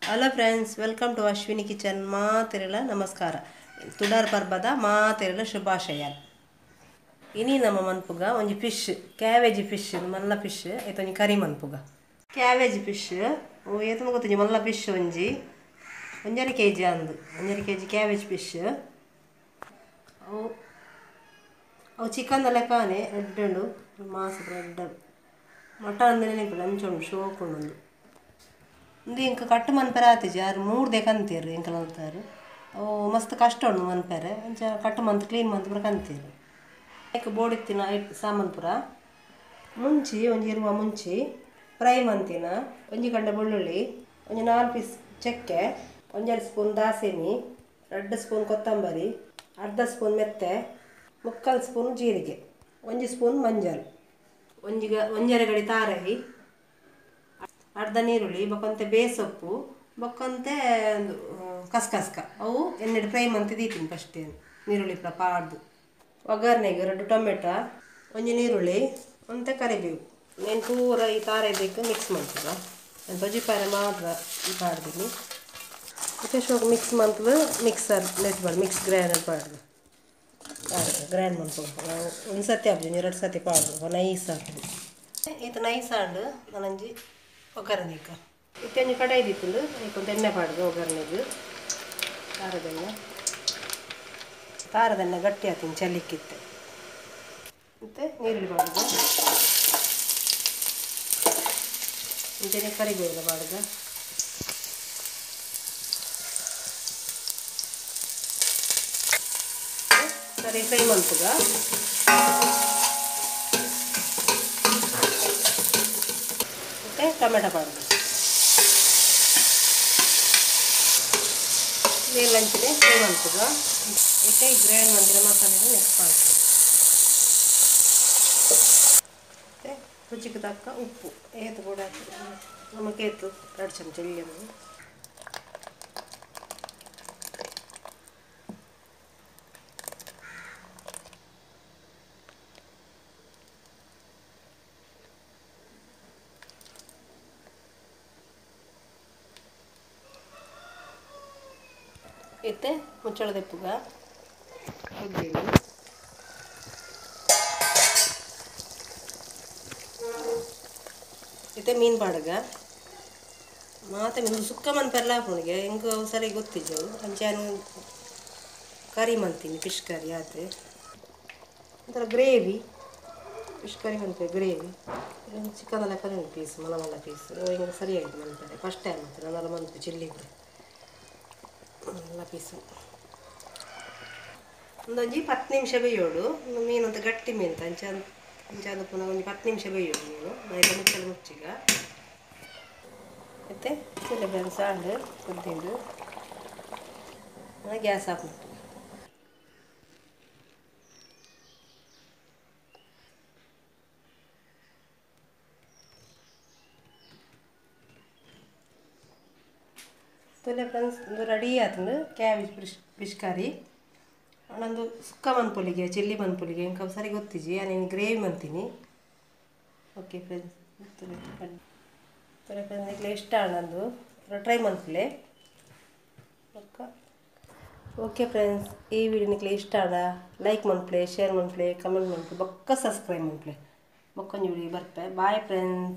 Hello friends, welcome to Ashwini kitchen. ಮಾತೆರೆಲ ನಮಸ್ಕಾರ. ತುಡಾರ್ ಪರ್ಬದ ಮಾತೆರೆಲ ಶುಭಾಶಯ. ಇನಿ ನಮ್ಮ ಮನ್ಪುಗ ಒಂಜಿ ಫಿಶ್, ಕ್ಯಾಬೇಜ್ ಫಿಶ್, ಮಲ್ಲ ಫಿಶ್ ಐತೊಂಜಿ ಕರಿ ಮನ್ಪುಗ. ಕ್ಯಾಬೇಜ್ ಫಿಶ್ ಏತು ಗೊತ್ತುಂಜಿ ಮಲ್ಲ ಫಿಶ್ ಒಂಜಿ 1.5 ಕೆಜಿ ಅಂದು 1.5 ಕೆಜಿ ಕ್ಯಾಬೇಜ್ ಫಿಶ್. ಅವು ಅವು ಚಿಕನ್ ಲೆಕ್ಕನೆ ಎಡ್ಡೆ ಉಂಡು, ಮಾಸ ಎಡ್ಡೆ ಮಟನ್ ಅಂದನೆ ನೆನಪು ಅಂಚ ಉಂಡು, ಶೋಕ್ ಉಂಡು. ಇಂದು ಇಂಕ ಕಟ್ಟು ಮನ್ಪೆರೆ ಆತಿಜಿ, ಆರು ಮೂರ್ದೆ ಕಂತೀರು ಎಂಕಲ್ ಅವು ಮಸ್ತ್ ಕಷ್ಟ ಉಂಡು ಮನ್ಪೆರೆ, ಅಂಚ ಕಟ್ಟು ಮಂತ್ ಕ್ಲೀನ್ ಮಂತ್ ಪೂರ ಕಂತೀರು. ಐಕ್ ಬೋಡಿತ್ತಿನ ಸಾಮಾನು ಪೂರ ಮುಂಚಿ ಒಂಜಿ ಇರುವ ಮುಂಚಿ ಫ್ರೈ ಮಂತಿನ, ಒಂಜಿ ಗಂಡೆ ಬೆಳ್ಳುಳ್ಳಿ, ಒಂಜಿ 4 ಪೀಸ್ ಚಕ್ಕೆ, 1.5 ಸ್ಪೂನ್ ದಾಸೆಮಿ, 2 ಸ್ಪೂನ್ ಕೊತ್ತಂಬರಿ, ಅರ್ಧ ಸ್ಪೂನ್ ಮೆತ್ತೆ, 3/4 ಸ್ಪೂನ್ ಜೀರಿಗೆ, 1 ಸ್ಪೂನ್ ಮಂಜಲ್, 1.5 ಗಡಿ ತಾರೈ, ಅರ್ಧ ನೀರುಳ್ಳಿ, ಬೊಕ್ಕಂತೆ ಬೇಸೊಪ್ಪು, ಬೊಕ್ಕಂತೆ ಕಸ್ಕಸ್ಕ. ಅವು ಎಣ್ಣೆ ಫ್ರೈ ಮಂತ್ ದೀತೀನಿ ಫಸ್ಟ್ ನೀರುಳ್ಳಿ ಪೂರ ಪಾಡ್ದು. ಒಗ್ಗರಣೆಗೆ 2 ಟೊಮೆಟೊ, ಒಂಜಿ ನೀರುಳ್ಳಿ, ಒಂತೆ ಕರಿಬೇವು. నేను ಪೂರ ಈ ತಾರೈದಕ್ಕೆ ಮಿಕ್ಸ್ ಮಾಡ್ತದ ಬಜ್ಜಿ ಪಾರೆ ಮಾತ್ರ ಪಾಡ್ದೀನಿ. ಮತ್ತೆ ಶೋಕ್ ಮಿಕ್ಸ್ ಮಂತ್ದು ಮಿಕ್ಸರ್ ನೆಟ್ ಮಾಡಿ ಮಿಕ್ಸ್ ಗ್ರೈಂಡರ್ ಪಾಡ್ದು ಗ್ರೈಂಡ್ ಮಾಡ್ಕೊಂಡು ಒಂದು ಸತಿ ಹಾಕ್ತೀನಿ, 2 ಸತಿ ಪಾಡ್ದು ನೈಸ್ ಆಗ್ತದೆ. ಈತ ನೈಸ್ ಆಂಡು ನಾನಂಜಿ ಒಗ್ಗರಣೆಗೆ ಇತ್ತೊಂಜಿ ಕಡಾಯಿ ದಿತ್ತುಂಡು ಐಕೊಂದು ಎಣ್ಣೆ ಪಾಡ್ದು ಒಗ್ಗರಣೆಗೆ. ತಾರದೆಣ್ಣೆ ತಾರದೆಣ್ಣೆ ಗಟ್ಟಿ ಹಾಕ್ತೀನಿ ಚಲಿಕ್ಕಿತ್ತೆ. ಮತ್ತು ನೀರುಳ್ಳಿ ಪಾಡುದು, ಅಂಚನೆ ಕರಿಬೇವು ಪಾಡುದು. ಸರಿ ಫ್ರೈ ಮಾಡ್ತದ. ಮತ್ತು ಟೊಮೆಟೊ ಪಾಡುದು, ನೀರು ಫ್ರೈ ಮಾಡ್ತದ. ಇತ್ತೆ ಗ್ರೈಂಡ್ ಮಾಡಿದ ಮಸಾಲೆ ಮಿಕ್ಸ್ ಮಾಡ್ತದೆ. ಮತ್ತು ರುಚಿಗೆ ತಕ್ಕ ಉಪ್ಪು ಏತು ಕೂಡ ನಮಗೆ ಏತು 2 ಚಮಚ ಇಲ್ಲಿ. ಇತ್ತೆ ಮುಚ್ಚಳ ದೆಪ್ಪುಗ ಇತ್ತೆ ಮೀನು ಪಾಡುಗ. ಮಾತೆ ಮೀನು ಸುಕ್ಕ ಮನ್ಪೆಲ್ಲ ಹಾಪುಣಿಗೆ ಎಂಕ್ ಸರಿ ಗೊತ್ತಿಜ್ಜವು, ಅಂಚೆ ಕರಿ ಮಂತೀನಿ ಫಿಶ್ ಕರಿ ಆತೆ ಒಂಥರ gravy fish curry ಮನ್ಪೆ gravy. Chicken ಎಲ್ಲ ಕರಿ ಪೀಸ್ ಮಲ್ಲ ಮಲ್ಲ ಪೀಸ್ ಹಿಂಗೆ ಸರಿಯಾಗಿ ಮನ್ಪೆರೆ. ಫಸ್ಟ್ ಟೈಮ್ ಅಂತ ನನ್ನೆಲ್ಲ ಮನ್ಪು ಚಿಲ್ಲಿದ್ದು ಎಲ್ಲ ಪೀಸು. ಒಂದೊಂಜಿ 10 ನಿಮಿಷ ಬೇಯೋಡು ಮೀನು ಅಂತ ಗಟ್ಟಿ ಮೀನು ಅಂಚ ಅಂಚಾದ ಪುನಃ ಒಂಜಿ 10 ನಿಮಿಷ ಬೇಯೋಡು ಮೀನು. ನೈತ ಮುಚ್ಚಲು ಮುಚ್ಚಿಗ ಮತ್ತು ಚಿಲ್ಲ ಸಾಂಡು ಕುದ್ದಿಂಡು ಗ್ಯಾಸ್ ಆಫ್ ಮಾಡ್ತೀವಿ. ತೊಲೆ ಫ್ರೆಂಡ್ಸ್, ಒಂದು ರೆಡಿ ಆತಂದು ಕ್ಯಾಬೇಜ್ ಫಿಶ್ ಕರಿ. ನಂದು ಸುಕ್ಕ ಮನ್ಪುಲಿಗೆ ಚಿಲ್ಲಿ ಮನ್ಪುಲಿಗೆ ಇಂಕ ಸರಿ ಗೊತ್ತಿಜಿ, ನಾನು ಗ್ರೇವಿ ಮಂತೀನಿ. ಓಕೆ ಫ್ರೆಂಡ್ಸ್, ತೊಲೆ ಫ್ರೆಂಡ್ಸ್ ನಿಕ್ಲೆ ಇಷ್ಟ ನಂದು ಟ್ರೈ ಮನ್ಪುಲೆ. ಓಕೆ ಫ್ರೆಂಡ್ಸ್, ಈ ವಿಡಿಯೋ ನಿಕ್ಲೆ ಇಷ್ಟ ಆಡ ಲೈಕ್ ಮನ್ಪುಲೆ, ಶೇರ್ ಮನ್ಪುಲೆ, ಕಮೆಂಟ್ ಮನ್ಪುಲೆ, ಬೊಕ್ಕ ಸಬ್ಸ್ಕ್ರೈಬ್ ಮನ್ಪುಲೆ. ಬೊಕ್ಕೊಂಜಿ ವಿಡಿಯೋ ಬರ್ಪೆ. Bye friends.